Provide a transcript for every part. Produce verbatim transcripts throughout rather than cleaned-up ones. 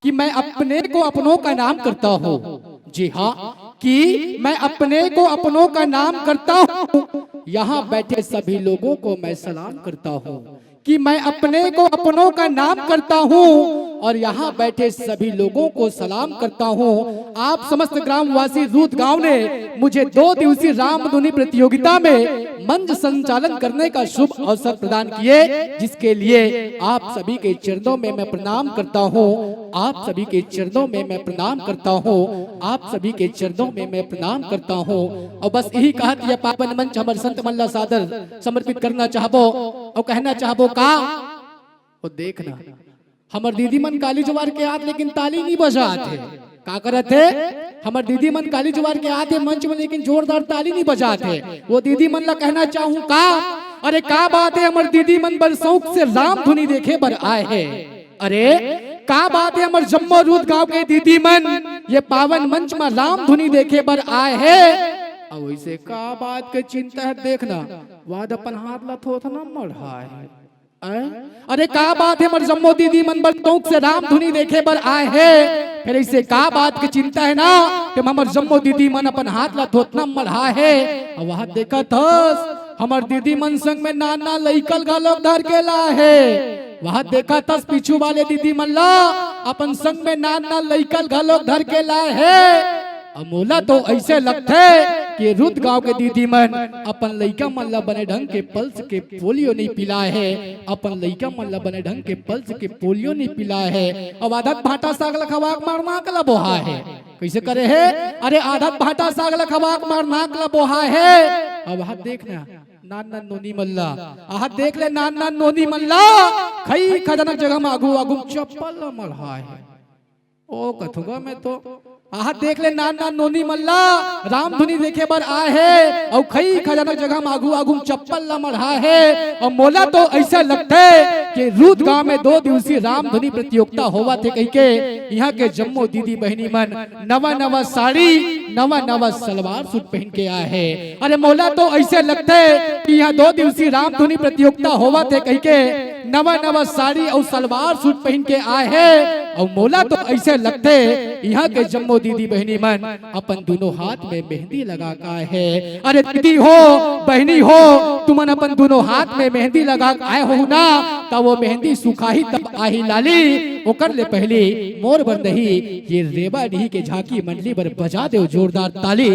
कि मैं अपने को अपनों का नाम करता हूँ। जी हाँ, कि मैं अपने को अपनों का नाम करता हूँ। यहाँ बैठे सभी लोगों को मैं सलाम करता हूँ, कि मैं अपने को अपनों का नाम करता हूँ और यहाँ बैठे सभी लोगों को सलाम करता हूँ। आप समस्त ग्रामवासी रूद गांव ने मुझे दो दिवसीय रामधुनी प्रतियोगिता में मंच संचालन करने का शुभ अवसर प्रदान किए, जिसके लिए आप सभी के चरणों में मैं प्रणाम करता हूँ। आप सभी के चरणों में मैं प्रणाम करता हूँ। आप सभी के चरणों में मैं प्रणाम करता हूँ। और बस यही कहत ये पावन मंच हमर संत मन ला सादर समर्पित करना चाहबो। और कहना चाहबो का, वो देखना, हमर दीदी मन काली जुवार के आत लेकिन ताली नहीं बजात हे। का करत हे? हमर दीदी मन काली जुवार के आत हे मंच में, लेकिन जोरदार ताली नहीं बजात हे। वो दीदी मन ला कहना चाहूँ का, अरे का बात हे, हमर दीदी मन बड़ शौक से रामधुनी देखे बर आए हे। अरे का बात हे, हमर जम्मो रूद गांव के दीदी मन ये पावन मंच में रामधुनी देखे बर आए हे। अब वैसे का बात के चिंता हे, देखना, वाद अपन हाथ ला थोथना मढ़ाए हे। अरे का बात हे, हमर जम्मो दीदी मन बड़ शौक से रामधुनी देखे बर आए हे। फिर ऐसे का बात के चिंता हे ना कि हमर जम्मो दीदी मन अपन हाथ ला थोथना मढ़ाए हे। अब वहाँ देखत हस, हमर दीदी मन संग में नान नान लइका ल घलोक धर के लाए हे। वहाँ देखत हस, पीछू वाले दीदी मन ला अपन संग में नान नान लइका ल घलोक धर के लाए हे। अब मोला तो ऐसे लगथे कि रूद गांव के दीदी मन अपन लइका मन ला बने ढंग के पल्स के पोलियो नहीं पिलाए हे, अपन लइका मन ला बने ढंग के पल्स के पोलियो नहीं पिलाए हे। अब आधा भाटा साग ला खवा के हमर नाक ला बोहाए हे। कैसे करे हे? अरे आधा भाटा साग ला खवा के हमर नाक ला बोहाए हे। अब हाथ देखना, नान नान नोनी मन ला, हाथ देख ले, नान नान नोनी मन ला खई खजाना जगह में आगू आगू चप्पल ला मढ़ाए हे। ओ कथुआ में तो आहा देख ले, नान नान नोनी मन ला रामधुनी देखे बर आए हे, अउ खई खजाना जगह में आगू आगू चप्पल ला मढ़ाए हे। अउ मोला तो ऐसा लगथे कि रूद गांव में दो दिवसीय रामधुनी प्रतियोगिता होवत हे कहिके इहाँ के जम्मो दीदी बहिनी मन नवा नवा साड़ी, नवा नवा सलवार सूट पहन के आए हे। अरे मोला तो ऐसे लगथे कि इहाँ दो दिवसीय रामधुनी प्रतियोगिता होवत हे कहिके नवा नवा साड़ी अउ सलवार सूट पहन के आए हे। अउ मोला तो ऐसे लगथे इहाँ के जम्मो दीदी बहिनी मन अपन दोनों हाथ में मेहंदी लगा के आए हे। अरे दीदी हो, बहिनी हो, तुमन अपन दोनों हाथ में मेहंदी लगा के आए हो ना, त वो मेहंदी सुखाही तब आही लाली। ओकर ले पहली मोर बर नहीं ये रेवा डीही के झांकी मंडली बर बजा देव जोरदार ताली,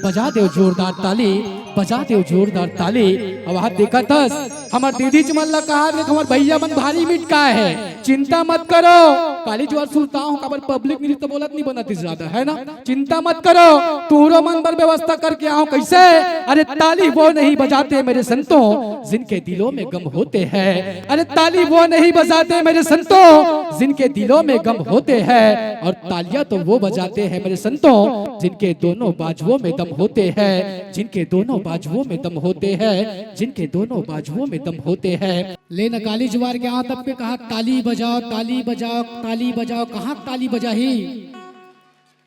बजा देव जोरदार ताली, बजा देव जोरदार ताली। अब हाथ देखत हस, हमर दीदी मन ला कहा दे, हमर भैया मन भारी मिटकाए हे, चिंता मत करो। काली जुवार सुरता हूँ, काबर पब्लिक नृत्य बोलत नहीं बनत हे ज्यादा, है ना? चिंता मत करो, तुहरो मन बर व्यवस्था करके आऊं। कैसे? अरे ताली वो नहीं बजाते मेरे संतों, जिनके दिलों में गम होते हैं। अरे ताली वो नहीं बजाते मेरे संतों, जिनके दिलों में गम होते हैं। और तालियां तो वो बजाते हैं मेरे संतों, जिनके दोनों बाजुओं में दम होते हैं, जिनके दोनों बाजुओं में दम होते हैं, जिनके दोनों बाजुओं में दम होते हैं। ले न काली जुवार के आंव तब के कहा, ताली बजाओ, ताली बजाओ, ताली बजाओ। कहाँ ताली बजाही?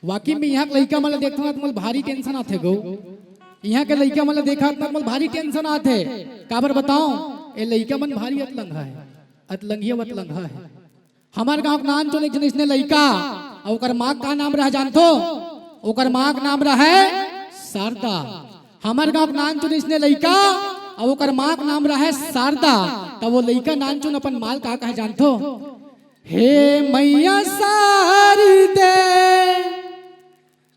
वाकई में इहाँ के लइका मन ला देखथन त मोला भारी टेंशन आथे गो। इहाँ के लइका मन ला देखथन त मोला भारी टेंशन आथे। काबर बताओं, ए लइका मन भारी अतलंगा हे, अतलंगिया अतलंगा हे। हमर गांव के नानचुन एक झन अइसने लइका, अउ ओकर माँ के का नाम रहे जानथो? ओकर माँ के नाम रहे शारदा। हमर गांव के नानचुन अइसने लइका, अउ ओकर माँ के नाम रहे शारदा। त वो लइका नानचुन अपन माँ ल का कहे जानथो? हे मैया शारदे,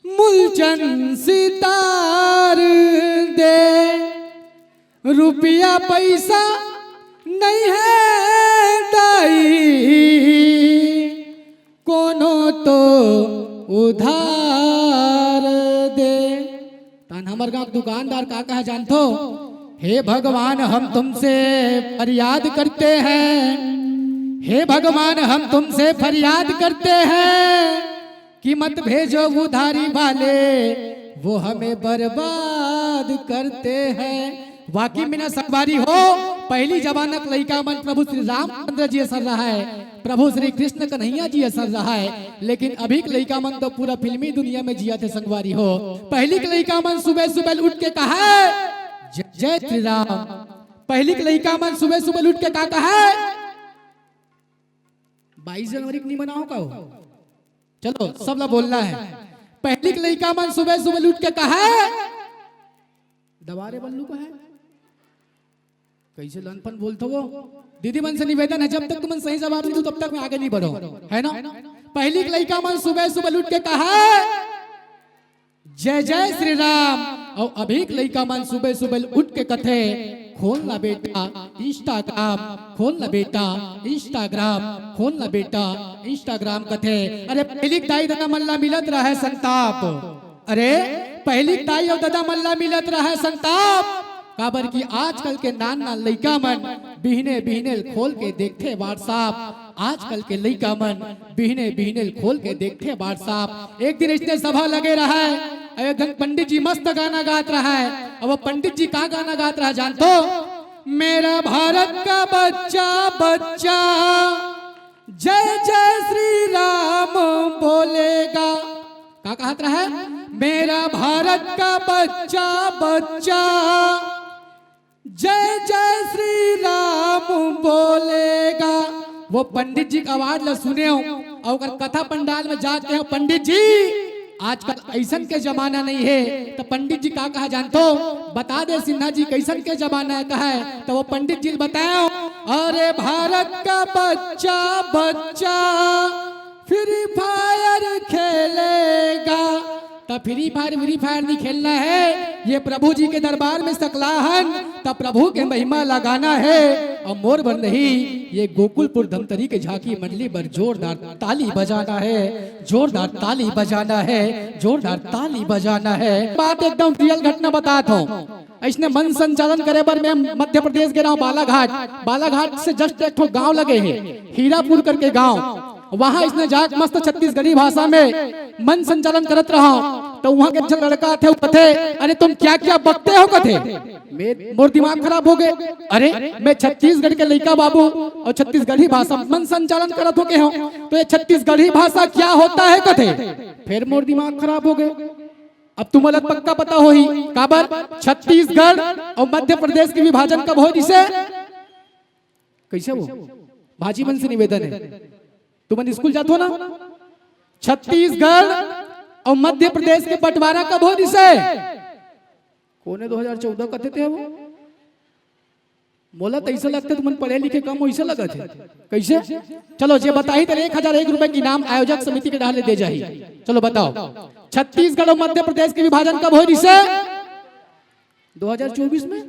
मुलचन सितार दे, रुपया पैसा नहीं है दाई, कोनो तो उधार दे। तहन हमर गांव के दुकानदार का कहे जानथो? हे भगवान, हम तुमसे फरियाद करते हैं, हे भगवान, हम तुमसे फरियाद करते हैं कि मत भेजो उधारी वाले, वो हमें बर्बाद करते हैं। वाकई में ना संगवारी हो, पहली जमाना के लइका मन प्रभु श्री रामचंद्र जी असन रहे, प्रभु श्री कृष्ण कन्हैया जी असन रहे, लेकिन अभी के लइका मन तो पूरा फिल्मी दुनिया में जियत हे संगवारी हो। पहली के लइका मन सुबह सुबह उठ के कहे, जय जय श्री राम। पहली के लइका मन सुबह सुबह उठ के का कहे? बाईस जनवरी के नहीं मनाओ का हो? चलो, सब ला बोलना है। पहिली के लइका मन सुबह सुबह उठ के कहा है, दबा रे बल्लू को है, कैसे लनपन बोलत हो वो। दीदी मन से निवेदन है, जब तक तुमन सही जवाब नहीं दो, तब तक मैं आगे नहीं बढ़ो, है ना? पहिली के लइका मन सुबह सुबह उठ के कहा है, जय जय श्री राम। अउ अभी के लइका मन सुबह सुबह उठ के कथे, खोल ना बेटा इंस्टाग्राम, खोल ना बेटा इंस्टाग्राम, खोल ना बेटा इंस्टाग्राम कथे। अरे पहिली के दाई ददा मन ला मिलत रहय संताप, अरे पहिली के दाई अउ ददा मन ला मिलत रहय संताप, काबर कि आजकल के नान नान लइका मन बिहने बिहने खोल के देखथे WhatsApp। आजकल के लइका मन बिहने बिहने खोल के देखथे WhatsApp। एक दिन इसने सभा लगे रहय, अउ एक झन पंडित जी मस्त गाना गात रहय। अब वो पंडित जी का गाना गात रहय जानथो? मेरा भारत का बच्चा बच्चा जय जय श्री राम बोलेगा। का कहत रहय? मेरा भारत का बच्चा बच्चा जय जय श्री राम बोलेगा। वो पंडित जी के आवाज ला सुने हो अउ ओकर कथा पंडाल में जाके हो, पंडित जी, आजकल अइसन के जमाना नहीं है। तो पंडित जी का कहा जानथो? बता दे सिन्हा जी, कइसन के जमाना है कहा है। तो वो पंडित जी बताओ, अरे भारत का बच्चा बच्चा फ्री फायर खेलेगा। त फ्री फायर, फ्री फायर नहीं खेलना है, ये प्रभु जी के दरबार में सकलाहन, त प्रभु के महिमा लगाना है। अउ मोर बर नहीं, ये गोकुलपुर धमतरी के झांकी मंडली बर जोरदार ताली बजाना है, जोरदार ताली बजाना है, जोरदार ताली बजाना है। बात एकदम रियल घटना बतात हूँ। अइसने मंच संचालन करे बर मैं मध्य प्रदेश गे रहा हूँ, बालाघाट। बालाघाट से जस्ट एक ठो गांव लगे हे, हीरापुर करके गांव। वहां अइसने जाके मस्त छत्तीसगढ़ी भाषा में मंच संचालन करत रहा हूँ। तो वहां के एक झन लड़का आथे, वो कथे, अरे तुम क्या क्या बकते हो कथे। मैं, मोर दिमाग खराब हो गे। अरे मैं छत्तीसगढ़ के लइका बाबू अउ छत्तीसगढ़ी भाषा मंच संचालन करत हो के हो, तो ये छत्तीसगढ़ी भाषा क्या होता है कथे। फिर मोर दिमाग खराब हो गे। अब तुमन ला पक्का पता होही, काबर छत्तीसगढ़ अउ मध्य प्रदेश के विभाजन कब होय रिहिसे? कइसे वो? भाजी मन से निवेदन है, तुमन स्कूल जाथो ना? छत्तीसगढ़ अउ मध्य प्रदेश के बंटवारा कब होय रिहिसे? कोने दो हजार चौदह कथे ते वो? मोला तो ऐसा लगता है तुमन पढ़े लिखे कम, वैसा लगत है। कैसे? चलो, जे बताही तेला एक हजार एक रुपए के इनाम आयोजक समिति के डहार ले दे जाही। चलो बताओ, छत्तीसगढ़ और मध्य प्रदेश के विभाजन कब होय रिहिसे? दो हजार चौबीस में।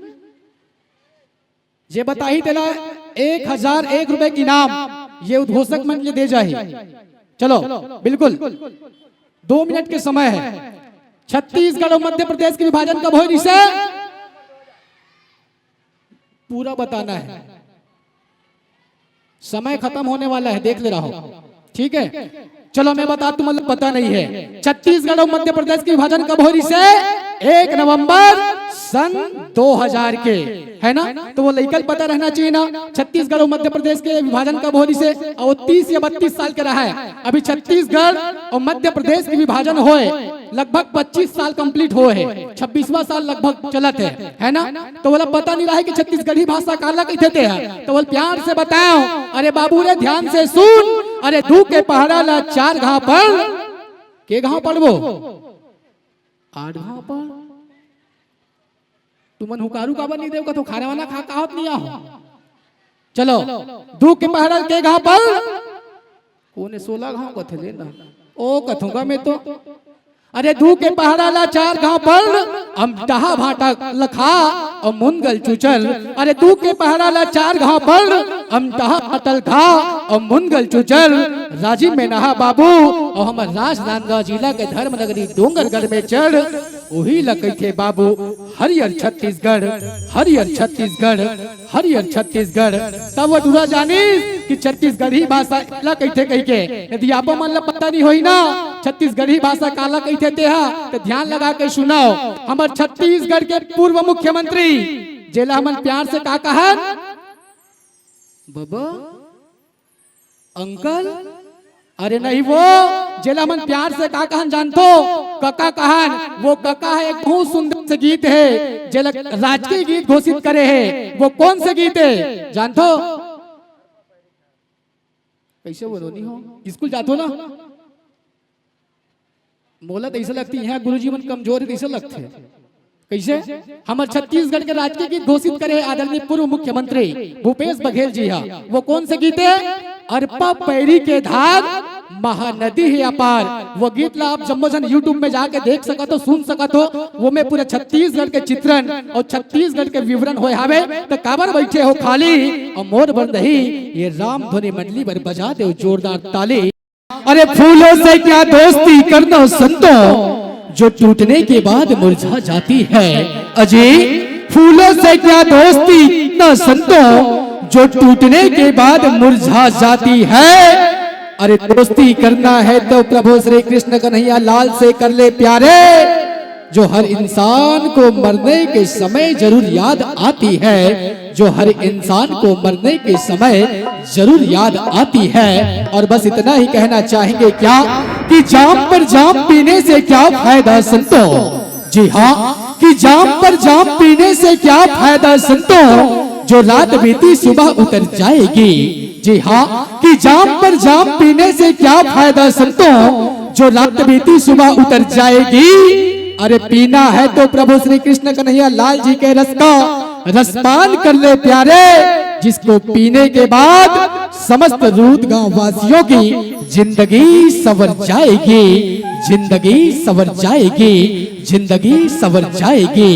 जे बताही तेला एक हजार एक रुपए के इनाम ये उद्घोषक मन के दे जाही। चलो, बिल्कुल दो मिनट के समय है। छत्तीसगढ़ और मध्य प्रदेश के विभाजन कब होय रिहिसे? पूरा बताना है, समय खत्म होने वाला है, देख ले रहा हूं। ठीक है, चलो मैं बता, तुमन ला पता नहीं है, छत्तीसगढ़ और मध्य प्रदेश के विभाजन कब होय रिहिसे? एक नवंबर सन दो हजार के, है ना? तो वो लइका ल पता रहना चाहिए ना, छत्तीसगढ़ और मध्य प्रदेश के विभाजन कब होय रिहिसे। अउ तीस या बत्तीस साल के रहा है, अभी छत्तीसगढ़ और मध्य प्रदेश के विभाजन होय लगभग पच्चीस साल कंप्लीट होय हे, छब्बीसवाँ साल लगभग चलत हे, है ना? तो ओला पता नहीं रहा है कि छत्तीसगढ़ी भाषा काला कहिथे ते ह। तो ओला प्यार से बताओ, अरे बाबू रे ध्यान से सुन, अरे दू के पहाड़ा ला चार घाव पढ़, के घाव पढ़बो? आठ घाव पढ़। तुमन हुकारू काबर नहीं देव कथो, खाना वाना खा का होत नहीं आहो। चलो, दू के पहाड़ा के घाव पढ़, कोने सोलह घाव कथे ले ना, ओ कथूंगा मैं तो। अरे दू के पहाड़ा ला चार घाव पढ़, अमटहा भाटा लखा अउ मुनगल चुचल। अरे दू के पहाड़ा ला चार घाव पढ़, अमटहा भाटा लखा अउ मुनगल चुचल। राजिम में नहा बाबू, अउ हमर राजनांदगांव जिला के धर्मनगरी डोंगरगढ़ में चढ़, उही ला कहिथे बाबू हरियर छत्तीसगढ़, हरियर छत्तीसगढ़, हरियर छत्तीसगढ़। तब वो टूरा जानिस कि छत्तीसगढ़ी भाषा ला कहिथे कहिके। यदि आप मन ला पता नहीं होही ना छत्तीसगढ़ी भाषा काला कहिथे ते ह, तो ध्यान लगा के सुनव। हमर छत्तीसगढ़ के पूर्व मुख्यमंत्री, जेला हमन प्यार से का कहन? बबा, अंकल? अरे नहीं वो, जेला हमन प्यार से का कहन जानथो? कका कहन। वो कका ह एक बहुत सुंदर से गीत हे, जेला राजकीय गीत घोषित करे हे। वो कौन से गीत हे जानथो? कैसे बोलो नहीं हो? स्कूल जाथो ना? मोला तो ऐसा लगती है गुरुजी मन कमजोर है, ऐसा लगते। कैसे? हमर छत्तीसगढ़ के राजकीय गीत घोषित करे हे आदरणीय पूर्व मुख्यमंत्री भूपेश बघेल जी हा। वो कौन से गीत है? अरपा पैरी के धार, महानदी है अपार। वो गीत ला आप जम्मो झन YouTube में जाके देख सकत हो, सुन सकत हो। वो में पूरे छत्तीसगढ़ के चित्रण और छत्तीसगढ़ के विवरण होए हावे। तो काबर बैठे हो खाली? और मोर बंदही ये राम धुनी मंडली बर बजा दे जोरदार ताली। अरे फूलों से क्या दोस्ती करना संतों, जो टूटने के बाद मुरझा जाती है। अजी, फूलों से क्या दोस्ती ना संतों, जो टूटने के बाद मुरझा जाती है। अरे दोस्ती करना है तो प्रभु श्री कृष्ण कन्हैया लाल से कर ले प्यारे। जो हर इंसान को मरने के समय जरूर याद आती है, जो हर इंसान को मरने के समय जरूर याद आती है। और बस इतना ही कहना चाहेंगे क्या कि जाम पर जाम पीने से क्या फायदा संतों, जी हाँ, कि जाम पर जाम पीने से क्या फायदा संतों, जो रात बीती सुबह उतर जाएगी। जी हाँ, कि जाम पर जाम पीने से क्या फायदा संतों, जो रात बीती सुबह उतर जाएगी। अरे पीना है तो प्रभु श्री कृष्ण कन्हैया लाल जी के रस का रसपान कर ले प्यारे, जिसको पीने के बाद समस्त रूद गांव वासियों की जिंदगी संवर जाएगी, जिंदगी संवर जाएगी, जिंदगी संवर जाएगी।